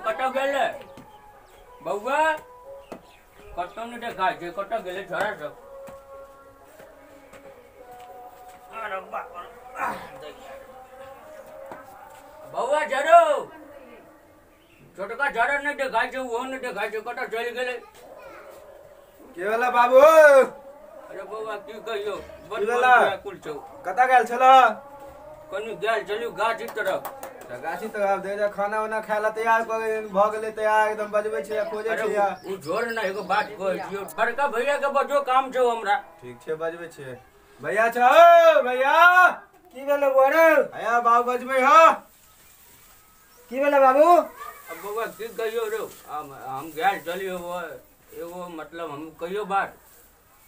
कतऽ गेलै बौआ? कतौ नहि देखाइ छै, कतऽ गेलै छोड़ा सब? अरे बाप, बौआ झरो, छोटका झरो नहि देखाइ छै, ओहो नहि देखाइ छै, कतऽ चलि गेलै? की भेलै बाबू? अरे बौआ की कहियौ, बड़ व्याकुल छौ। कतऽ गेल छलह? कनी गेल छलियौ गाछी तरफ। गाछी तरफ दे जा, खाना उना खाय ला तैयार भऽ गेलै तैयार, एकदम बजबै छै खोजै छै। ओ झोर ने एगो बात कहै छियौ, बड़का भैया के बजो काम छौ हमरा। ठीक छै बजबै छै। भैया छौ भैया? की भेलै बौआ रे? भैया बाबू बजबै ह। की भेलै बाबू? अब बौआ की कहियौ रे, हम गेल छलियौ एगो मतलब हम कहियो बात,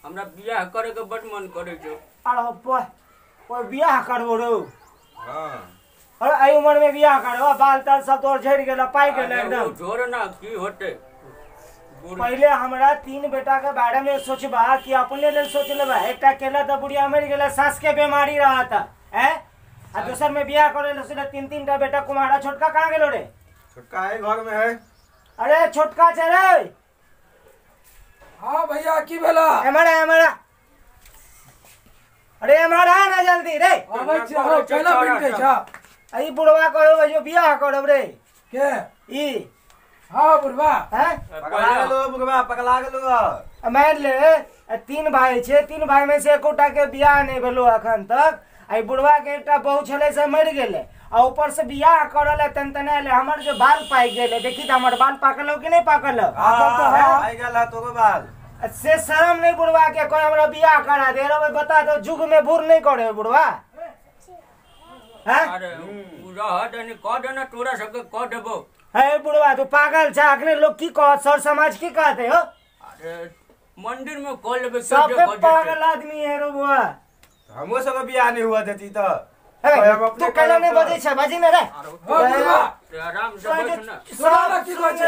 हमरा बियाह करे के बड मन करे छौ। अरे ओए बियाह करबो रो? हां। अरे एहि उम्र में बियाह करबो? बाल ताल सब तोर झड़ि गेल, पाकि गेल एकदम। झोर ना की होते? पहले हमरा 3 बेटा के बारे में सोचबा कि अपने लेल सोच लेबा? एकटा केला तऽ बुढ़िया मरि गेल, सास के बीमारी रहा था हैं, आ दोसर में बियाह करे ले सोचला 3-3 टा बेटा कुमारा। छोटका कहाँ गेलो रे? छोटका है घर में है। अरे छोटका छै रे। हाँ भैया की भेला? एमरा एमरा, अरे एमरा ना जल्दी रे। आबै छी हो, केना बिनकै छ? ई बुढ़वा कहब जो बियाह करब रे। के ई? हाँ बुढ़वा। हैं पकड़ा गेलो बुढ़वा, पकड़ा गेलो। मान ले 3 भाई छे, 3 भाई में से एकोटा के बियाह नहीं भेलो अखन तक। आई बुढ़वा के एकटा बहू छलै से मरि गेलै, आ ऊपर से बियाह करल तन तनाले हमर जो बाल पाकि गेलै। देखी त हमर बाल पाकल हो कि नहीं पाकल हो? पाकि गेल है तोरो बाल। से शर्म नहीं बुढ़वा के कोई हमरा बियाह करा दे रे। बता दो जुग में बूढ़ नहीं करे बुढ़वा। अरे रह देने कह देना तोरा सबके कह देबो। हे बुढ़वा तू पागल छ, अखने लोग की कहत, सर समाज की कहते हो? अरे मंदिर में कह लेबे सब पागल आदमी है रो बुआ। हमरो सब बियाह नहीं हुआ देती त तू कहला नहीं बजै छ, बाजी ने रे। आराम से बैठ ना। सुना की कहै छ?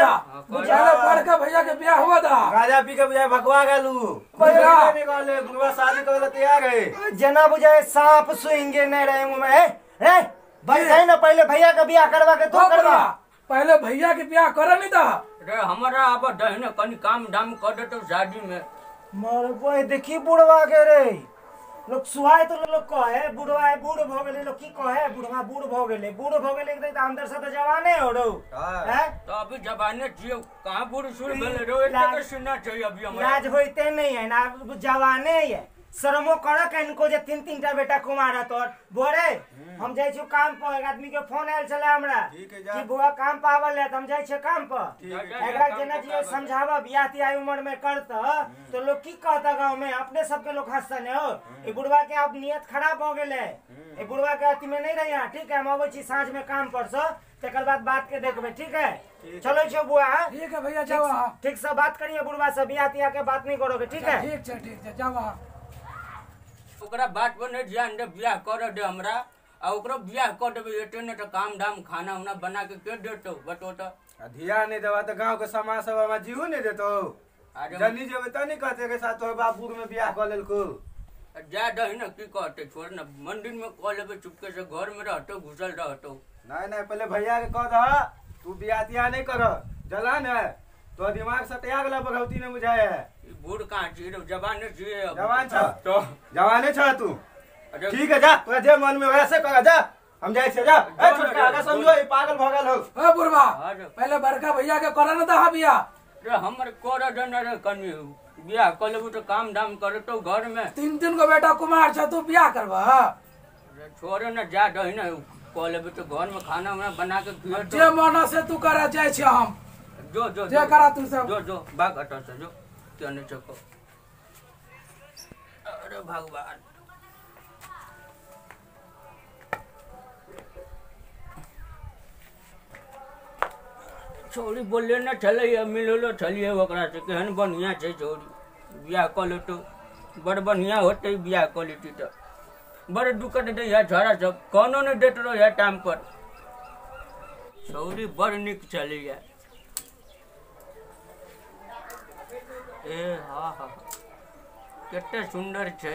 बुझाला बड़का भैया के बियाह हुआ दा, गाजा पी के बुझाय भकवा गेलू। भैया नहीं कहले बुढ़वा शादी करे ला तैयार है। जना बुझाय सांप सुइंगे नहीं रहे मुंह में। ए भाई कहीं ना पहले भैया के बियाह करवा के तू करवा। पहले भैया के बियाह कर नहीं दा रे। हमरा अब दहने कनी काम धाम कर देतो शादी में। मरबो देखी बुढ़वा के रे, लोग सुहाय तो लोग कहे बुढ़वा है बूढ़ भ गेलै, लोग की कहे बुढ़वा बूढ़ भ गेलै, बूढ़ भ गेलै त अंदर से त जवाने हो रो हैं। तो अभी जवाने छियो, कहां बूढ़ सूढ़ भेलै रो? एते के सुनना चाहिए अभी हमरा। लाज होइते नहीं है ना, जवाने है। शर्मो कर कनको जे 3-3 टा बेटा कुमार है तोर। बोरे हम जाइ छी काम पर, एक आदमी के फोन आयल छले हमरा कि बुआ काम पर आवल है, त हम जाइ छी काम पर। एकरा जेना जे समझावा बियाह तियाह उम्र में करत तो लोग की कहता गांव में, अपने सबके लोग हंसने हो। ई बुढ़वा के अब नियत खराब हो गेलै, ई बुढ़वा के अथी में नहीं रही। ठीक है हम अबै छी साँझ में काम पर से, तकर बाद बात के देखबै। ठीक है चलो छो बुआ। ठीक है भैया जाओ। ठीक से बात करिए बुढ़वा से, बियाह तियाह के बात नहीं करोगे। ठीक है ठीक छै, ठीक छै जाओ। ओकरा बात पर नहीं ध्यान दे, बियाह कर दे हमरा आ ओकरो बियाह कर देबे। एते ने तो काम धाम खाना उना बना के के देतो बतो त? ध्यान नहीं देबा त गांव के समाज सब हमरा जीव नहीं देतो। जनी जेबे त नहीं कहते के साथ तोर बाप बूढ़ में बियाह कर लेलको। जा दही ना की कहते, छोड़ ना मंदिर में कह लेबे चुपके से, घर में रहतो घुसल रहतो। नहीं नहीं पहले भैया के कह दह तू बियाह तियाह नहीं कर, जलन है तो दिमाग से त्याग ला बघौती ने बुझाए है। बूढ़ कहाँ छी रे, जवाने छी। जवान छ तो जवाने छ तू। ठीक है जा, तोरा जे मन में वैसे कर जा, हम जाइ छी जा। ए छोटका आगा समझो ई पागल भ गेल हो। ए बुढ़वा पहले बड़का भैया के कर न दहा बियाह रे। हमर कर देने रे कनी बियाह कर लेबू तो काम धाम करतो घर में। 3-3 गो बेटा कुमार छ, तू बियाह करबा? रे छोड़ न जा दही न, कर लेबू तो घर में खाना उना बना के खिएतो। जे मन से तू कर जाइ छी हम। जो जो जे करा तू सब जो जो भाग हटो से जो क्यों नहीं चको। अरे भगवान छोरी बोले न छलै, मिललो छलियै ओकरा से, केहन बढ़िया छै छोरी, बियाह कऽ लेतौ बड़ बढ़िया होतै। बियाह कऽ लेती तऽ बड़ दुखत दै है छोरा सब, कोनो नहि दैत रहै टाइम पर। छौरी बड़ नीक छलैया। ए हा हा कते सुंदर छै,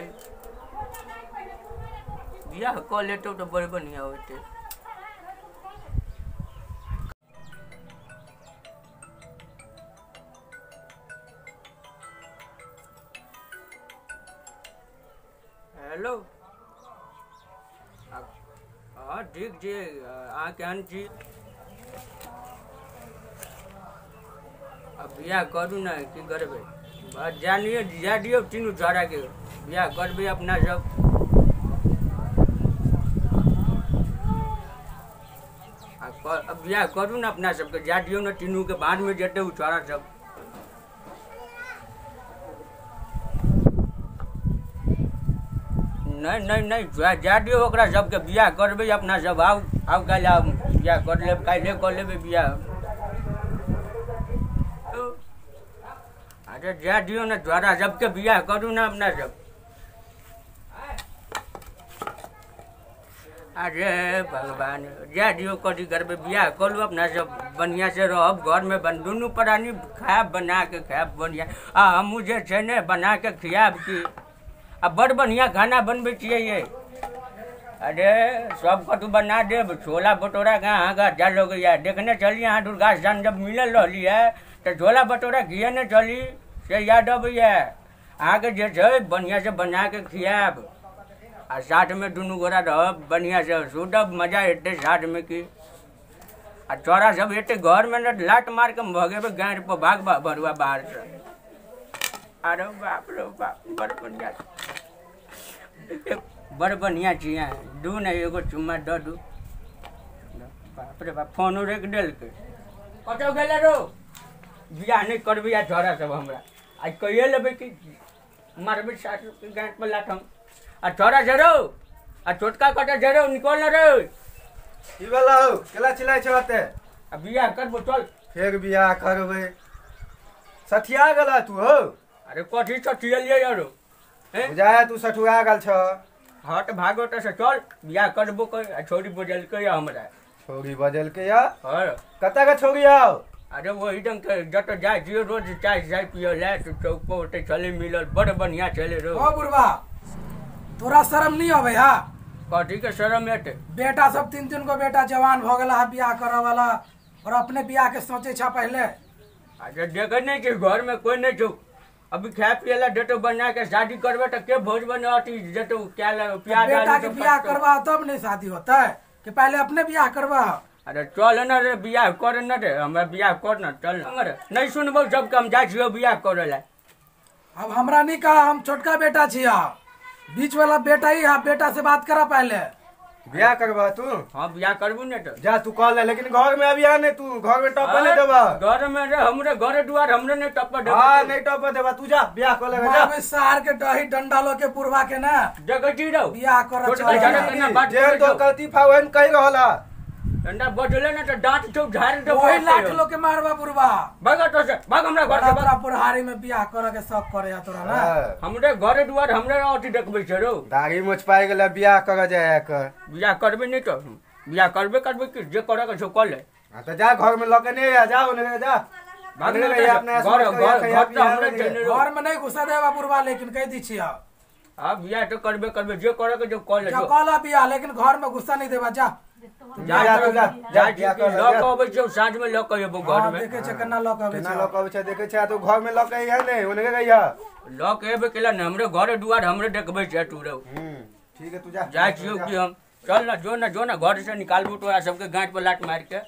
बियाह कऽ लेतौ तऽ बड़ बढ़िया होतै। हेलो। हँ ठीक छी, अहाँ केहन छी? अब बियाह करू ने, की करबै? जानियो जा दियौ तीनू छोड़ाके बियाह करबै अपना सब। अब बियाह करू ने अपना सबके, जा दियौ ने तीनू के, बाद में जेतै ओ छोड़ा सब। नहीं नहीं नहीं, जा दियौ ओकरा सबके, बियाह करबै अपना सब। आउ आउ काल्हि आउ, बियाह कर लेब, काल्हि कऽ लेबै बियाह। अरे जा दियौ ने छोड़ा सबके, बियाह करू ने अपना सब। अरे भगवान, जा दियौ कथी करबै, बियाह करू अपना सब, बढ़िआँ से रहब घरमे, दुनू प्राणी खायब, बना के खायब बढ़िआँ। आ हमहूँ जे छै ने बना के खियाब की, आ बड़ बढ़िआँ खाना बनबै छियै ये। अरे सब कतहु बना देब, छोला भटूरा के अहाँके अच्छा लगैए। देखने छलियै अहाँ दुर्गा स्थान जब मिलल रहलियै तऽ छोला भटूरा खियेने छली, से याद अबैए। अहाँके जे छै बढ़िआँसँ बना के खियाब, आ साथमे दुनू गोरा रहब बढ़िआँसँ, सुतब, मजा एतै साथमे की। आ चोरा सब एतै घरमे ने लात मारि कऽ भगेबै गाँड़ पर, भाग भरुआ बाहरसँ। अरे बाप रे बाप, बड़ बढ़िआँ, बड़ बढ़िआँ छी अहाँ। दू ने एगो चुम्मा दऽ दू। बाप रे बाप, फोनो राखि देलकै। कतऽ गेलै रो? बियाह नहि करबै आ छोड़ा सब हमरा आइ कहिए लेबै कि मारबै सासुके गाँठ पर लात हम। आ छोड़ा छै रौ, आ छोटका कतऽ छै रौ? निकल ने रौ। की भेलौ, केला चिल्लाइ छौ एते? आ बियाह करबो चल। फेर बियाह करबै? सठिया गेला तू हौ? अरे कथी सठियलियै यौ? बुझाय तू सठुआ गेल छ। हँ तऽ भागो तऽ से चल, बियाह करबो कर। आ छोरी बजलकै हमरा। छोरी बजलकै या? हँ। कतऽ के छोरी हौ? अरे वही ढंग के जतऽ जाइ छियै रोज चाय चाय पियै लए, तऽ चौक पर ओतै छलै मिलल, बड़ बढ़िआँ छलै रौ। ओ बुढ़बा, तोरा शरम नहीं अबै हा? कथी के शरम हेतै? बेटा सब तीन तीन गो बेटा जवान भऽ गेला है बियाह करऽ वाला, और अपने बियाह के सोचै छ पहिले। अच्छा देखै नहि छी घरमे कोइ नहि छौ, अभी खाय पियै लए देतौ बना के, शादी करबै तऽ के भोज बना अथी देतौ प्याज? बेटा के बियाह करबा तब नहीं शादी होतै, कि पहले अपने बियाह करबा? अरे चल न रे, बियाह कर न रे, हमरा बियाह कर न, चल न। नहीं सुनबौ सबके, हम जाइ छियौ बियाह करे लए। अब हमरा नहीं कहा, हम छोटका बेटा छियै, बीच वाला बेटा ही है, बेटा से बात करा पहले। बियाह करबा तू? हाँ बियाह करबू ने तो। जा तू कह ले, लेकिन घर में अभी आ नहीं, तू घर में टप्पा नहीं देबा। घर में रे हमरे घर दुआर हमरे नहीं टप्पा देबा। हां नहीं टप्पा देबा, तू जा बियाह कर ले जा। अबे सार के दही डंडा लो के पुरवा के ना देखै छी रौ बियाह कर चल। जे तो कथी फावन कहि रहला, डंडा बजले ना तो डांट छौ झाड़ दे, ओही लाठ लो के मारबा पुरवा। भाग तो से भाग हमरा घर से। तोरा पुरहारी में बियाह कर के शौक करे तोरा ना। हमरे घर दुआर हमरे अथी देखबै छै रौ। दाढ़ी मोछ पाइ गेला बियाह कर जाय के। बियाह करबै नहीं तो बियाह करबे करबै कि जे करे के छौ कर ले। हां तो जा घर में ल के नहीं आ, जा ओने जा। भाग ने अपने घर घर घर तो हमरे घर में नहीं घुसा देबा पुरवा, लेकिन कह दी छियै। हां बियाह तो करबे करबै, जे करे के जो कर ले। जा कहला बियाह, लेकिन घर में घुसा नहीं देबा। जा जा जा जा ल के अबै छियौ, साँझ में ल के अयबौ घर में। देखै छै केना ल के अबै छै, केना ल के अबै छै देखै छै। तो घर में ल के अइहे नै, ओने के गइहा ल के अयबे केला ने, हमरे घर दुआर हमरे देखबै छै तू रौ। ठीक है तू जा, जाइ छियौ कि हम। चल ना जो ना जो ना, घर से निकालबू तोरा सबके गाँठ पर लात मारि के।